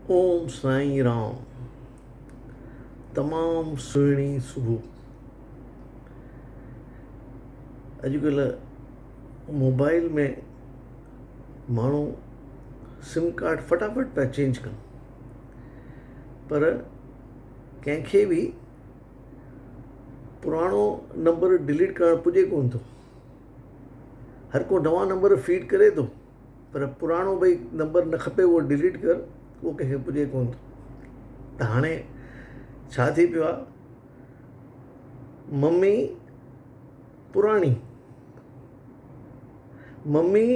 اوم سائين رام تمام سهڻي صبح اڄڪلهه موبائل ۾ ماڻهو سم ڪارڊ فٽافٽ پيا چينج ڪن پر ڪنهن کي به پراڻو نمبر ڊليٽ ڪرڻ پڄي ڪونه ٿو هر ڪو نوان نمبر فيڊ ڪري ٿو پر پراڻو ڀئي نمبر نه کپي اهو ڊليٽ ڪر اهو ڪنهن کي پڄي ڪونه ٿو ته هاڻي ڇا ٿي پيو آهي ممي پراڻي ممي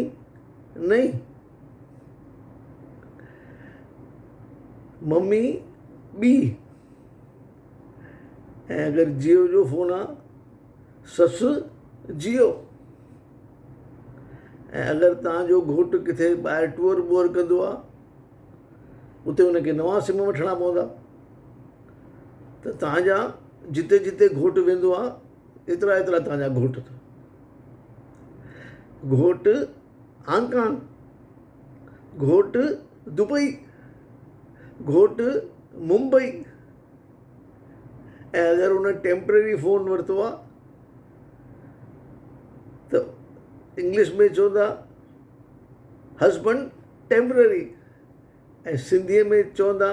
نئي ممي ٻي ۽ اگر جيو جو فون آ سس جيو ۽ اگر توهان جو گهوٽ ڪٿي ٻاهر ٽوئر ٻوئر ڪندو آ اتي ان کي نوان سم وٺڻا پوندا ته توهان جا جتي جتي گهوٽ ويندو آ ايترا ايترا توهان جا گهوٽ اٿو گهوٽ هانگ ڪانگ گهوٽ دبئي گهوٽ ممبئي ۽ اگر ان ٽيمپرري فون ورتو آ ته انگلش ۾ چوندا هسبنڊ ٽيمپرري ۽ سنڌيء ۾ چوندا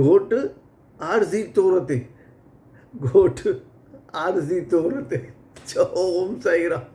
گهوٽ عارضي طور تي گهوٽ عارضي طور تي چئو اوم سائين رام.